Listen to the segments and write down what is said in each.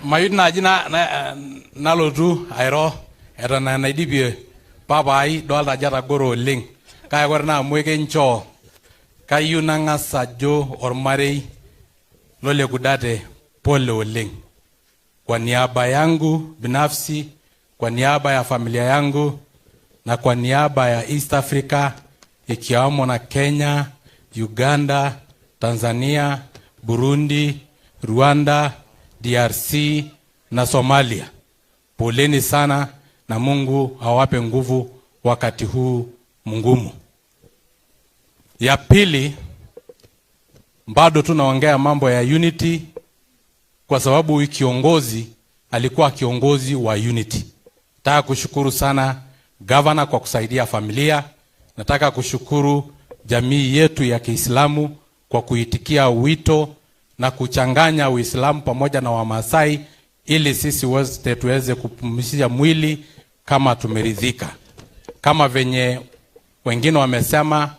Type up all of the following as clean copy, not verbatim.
Mayieu naaji nalotu airo eton enaidipie papai. Dolta ajo etagoro oleng, kake ore naa amu ekinchoo, kayieu nang'as ajo ormarei lole Kudate pole oleng. Kwa niaba yangu binafsi, kwa niaba ya familia yangu na kwa niaba ya East Africa, ikiwamo na Kenya, Uganda, Tanzania, Burundi, Rwanda, DRC na Somalia. Poleni sana na Mungu awape nguvu wakati huu mgumu. Ya pili, bado tunaongea mambo ya unity kwa sababu huyu kiongozi alikuwa kiongozi wa unity. Nataka kushukuru sana gavana kwa kusaidia familia. Nataka kushukuru jamii yetu ya Kiislamu kwa kuitikia wito na kuchanganya Uislamu pamoja na Wamasai ili sisi wote tuweze kupumzisha mwili kama tumeridhika. Kama venye wengine wamesema,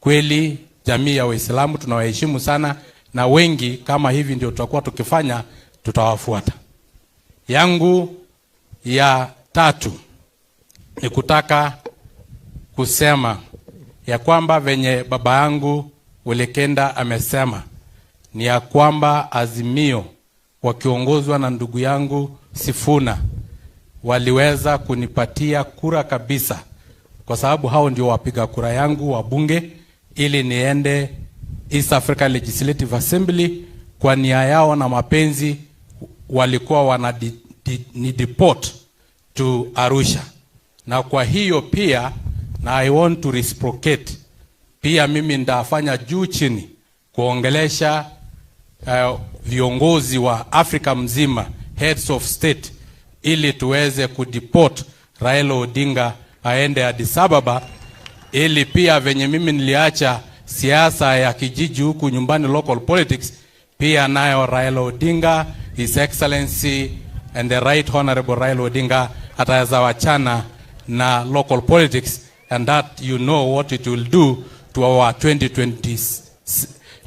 kweli jamii ya Waislamu tunawaheshimu sana, na wengi kama hivi ndio tutakuwa tukifanya, tutawafuata. Yangu ya tatu ni kutaka kusema ya kwamba venye baba yangu Olekenda amesema ni ya kwamba Azimio wakiongozwa na ndugu yangu Sifuna waliweza kunipatia kura kabisa, kwa sababu hao ndio wapiga kura yangu wa bunge, ili niende East Africa Legislative Assembly. Kwa nia yao na mapenzi walikuwa wana ni deport to Arusha, na kwa hiyo pia na I want to reciprocate pia, mimi ndafanya juu chini kuongelesha viongozi wa Afrika mzima, heads of state, ili tuweze kudeport Raila Odinga aende Addis Ababa, ili pia venye mimi niliacha siasa ya kijiji huku nyumbani, local politics, pia nayo Raila Odinga, His Excellency and the Right Honorable Raila Odinga, ataweza wachana na local politics, and that you know what it will do to our 2020,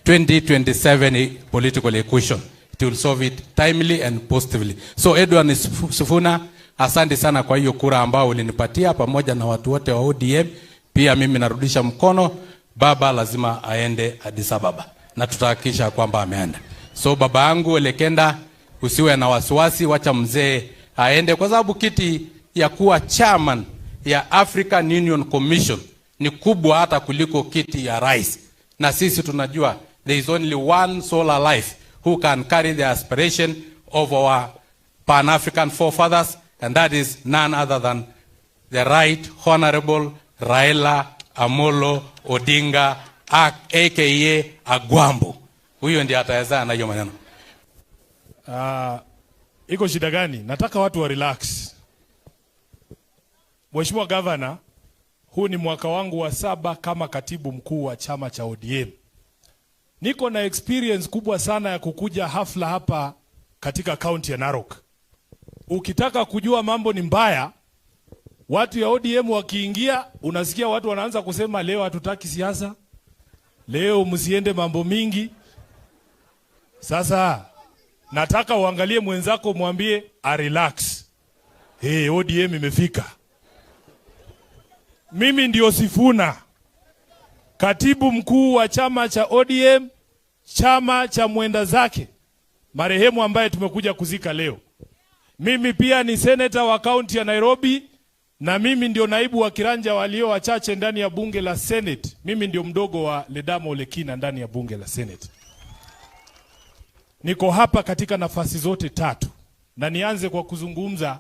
2027 political equation. It will solve it timely and positively. So Edwin Sifuna, asante sana kwa hiyo kura ambao ulinipatia pamoja na watu wote wa ODM. Pia mimi narudisha mkono, baba lazima aende Addis Ababa na tutahakikisha kwamba ameenda. So baba yangu Olekenda, usiwe na wasiwasi, wacha mzee aende, kwa sababu kiti ya kuwa chairman ya African Union Commission ni kubwa hata kuliko kiti ya rais, na sisi tunajua there is only one soul alive who can carry the aspiration of our Pan-African forefathers, and that is none other than the Right Honorable Raila Amolo Odinga, aka Agwambo. Huyo ndiye atawezana na hiyo maneno. Iko shida gani? Nataka watu wa relax. Mheshimiwa Governor, huu ni mwaka wangu wa 7 kama katibu mkuu wa chama cha ODM. Niko na experience kubwa sana ya kukuja hafla hapa katika kaunti ya Narok. Ukitaka kujua mambo ni mbaya, watu ya ODM wakiingia, unasikia watu wanaanza kusema, "Leo hatutaki siasa, leo msiende mambo mingi." Sasa nataka uangalie mwenzako, mwambie a relax. Hey, ODM imefika. Mimi ndio Sifuna, katibu mkuu wa chama cha ODM, chama cha mwenda zake marehemu ambaye tumekuja kuzika leo. Mimi pia ni seneta wa kaunti ya Nairobi na mimi ndio naibu wa kiranja walio wachache ndani ya bunge la Senate. Mimi ndio mdogo wa Ledama Olekina ndani ya bunge la Senate. Niko hapa katika nafasi zote tatu, na nianze kwa kuzungumza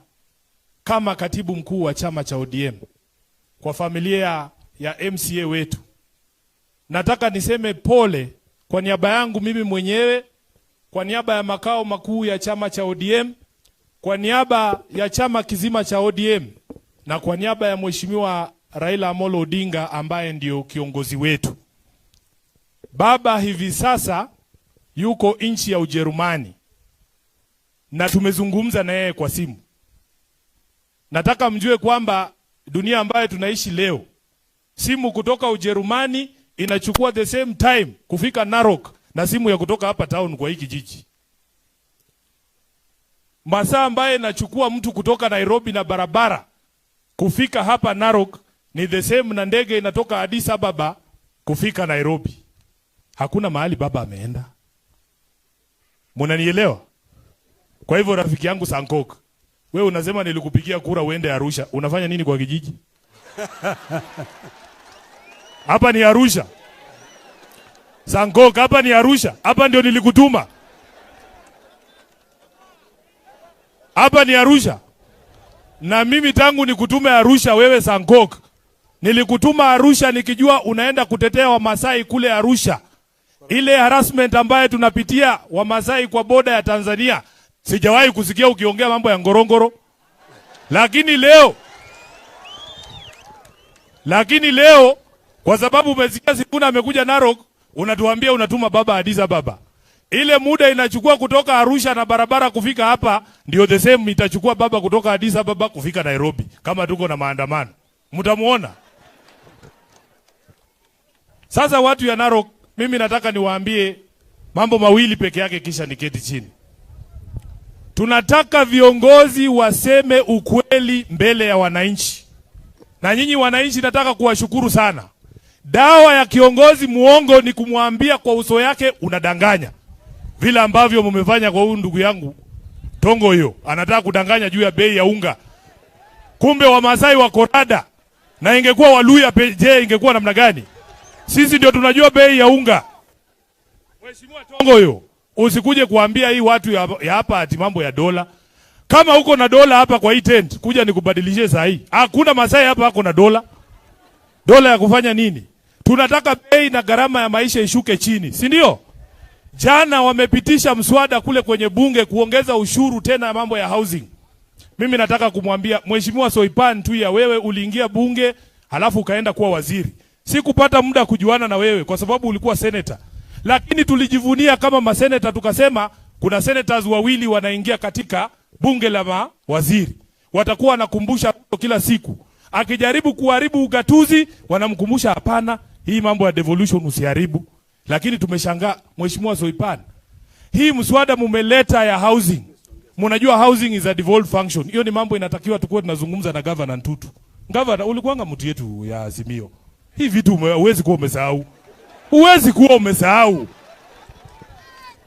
kama katibu mkuu wa chama cha ODM kwa familia ya MCA wetu. Nataka niseme pole kwa niaba yangu mimi mwenyewe, kwa niaba ya makao makuu ya chama cha ODM, kwa niaba ya chama kizima cha ODM na kwa niaba ya Mheshimiwa Raila Amolo Odinga ambaye ndio kiongozi wetu. Baba hivi sasa yuko nchi ya Ujerumani na tumezungumza na yeye kwa simu. Nataka mjue kwamba dunia ambayo tunaishi leo, simu kutoka Ujerumani inachukua the same time kufika Narok na simu ya kutoka hapa town kwa hiki kijiji. Masaa ambaye nachukua mtu kutoka Nairobi na barabara kufika hapa Narok ni the same na ndege inatoka Addis Ababa kufika Nairobi. Hakuna mahali baba ameenda. Munanielewa? Kwa hivyo rafiki yangu Sankok, we unasema nilikupigia kura uende Arusha. Unafanya nini kwa kijiji? Hapa ni Arusha. Sankok, hapa ni Arusha. Hapa ndio nilikutuma. Hapa ni Arusha. Na mimi tangu nikutume Arusha wewe Sankok, nilikutuma Arusha nikijua unaenda kutetea Wamasai kule Arusha. Ile harassment ambayo tunapitia Wamasai kwa boda ya Tanzania, sijawahi kusikia ukiongea mambo ya Ngorongoro. Lakini leo kwa sababu umesikia Sifuna amekuja Narok, unatuambia unatuma baba Addis Ababa. Ile muda inachukua kutoka Arusha na barabara kufika hapa ndio the same itachukua baba kutoka Addis Ababa kufika Nairobi, kama tuko na maandamano. Mtamuona. Sasa watu ya Narok, mimi nataka niwaambie mambo mawili peke yake kisha niketi chini. Tunataka viongozi waseme ukweli mbele ya wananchi. Na nyinyi wananchi, nataka kuwashukuru sana. Dawa ya kiongozi muongo ni kumwambia kwa uso yake unadanganya. Vile ambavyo mmefanya kwa huyu ndugu yangu Tongo hiyo, anataka kudanganya juu ya bei ya unga. Kumbe Wamasai wako rada. Na ingekuwa Waluya je, ingekuwa namna gani? Sisi ndio tunajua bei ya unga. Mheshimiwa Tongo hiyo, usikuje kuambia hii watu ya hapa ati mambo ya dola. Kama uko na dola hapa kwa hii tent, kuja nikubadilishie saa hii. Hakuna Masai hapa ako na dola. Dola ya kufanya nini? Tunataka bei na gharama ya maisha ishuke chini, si ndio? Jana wamepitisha mswada kule kwenye bunge kuongeza ushuru tena mambo ya housing. Mimi nataka kumwambia Mheshimiwa Soipan Tuya, wewe uliingia bunge halafu ukaenda kuwa waziri. Sikupata muda kujuana na wewe kwa sababu ulikuwa senator. Lakini tulijivunia kama maseneta, tukasema kuna senators wawili wanaingia katika bunge la mawaziri. Watakuwa wanakumbusha kila siku. Akijaribu kuharibu ugatuzi, wanamkumbusha hapana, hii mambo ya devolution usiharibu. Lakini tumeshangaa Mheshimiwa Soipan, hii mswada mumeleta ya housing. Mnajua housing is a devolved function. Hiyo ni mambo inatakiwa tukuwe tunazungumza na Governor Ntutu. Governor, ulikuwanga mtu yetu ya Azimio. Hii vitu huwezi kuwa umesahau. Huwezi kuwa umesahau.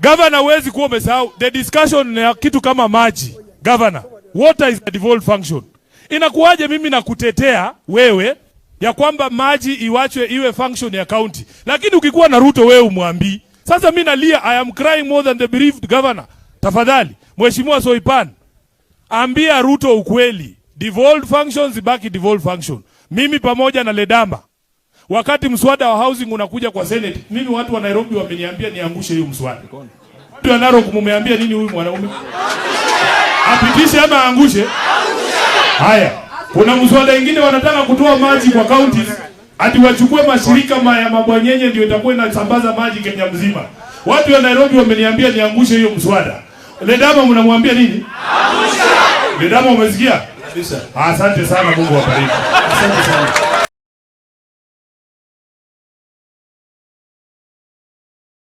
Governor, huwezi kuwa umesahau. The discussion ya kitu kama maji. Governor, water is a devolved function. Inakuwaje mimi nakutetea wewe ya kwamba maji iwachwe iwe function ya county, lakini ukikuwa na Ruto wewe umwambii. Sasa mimi nalia, I am crying more than the bereaved governor. Tafadhali Mheshimiwa Soipan, ambia Ruto ukweli, devolved functions ibaki devolved function. Mimi pamoja na Ledama, wakati mswada wa housing unakuja kwa Senate, mimi watu wa Nairobi wameniambia niangushe hiyo mswada. Watu wa Narok mumeambia nini huyu mwanaume? Apitishe ama aangushe? Haya, kuna mswada ingine wanataka kutoa maji kwa counties, ati wachukue mashirika ya mabwanyenye ndio itakuwa inasambaza maji Kenya mzima. Watu wa Nairobi wameniambia niangushe hiyo mswada. Ledama mnamwambia nini? Angusha. Ledama umesikia? Kabisa. Asante sana, Mungu awabariki. Asante sana.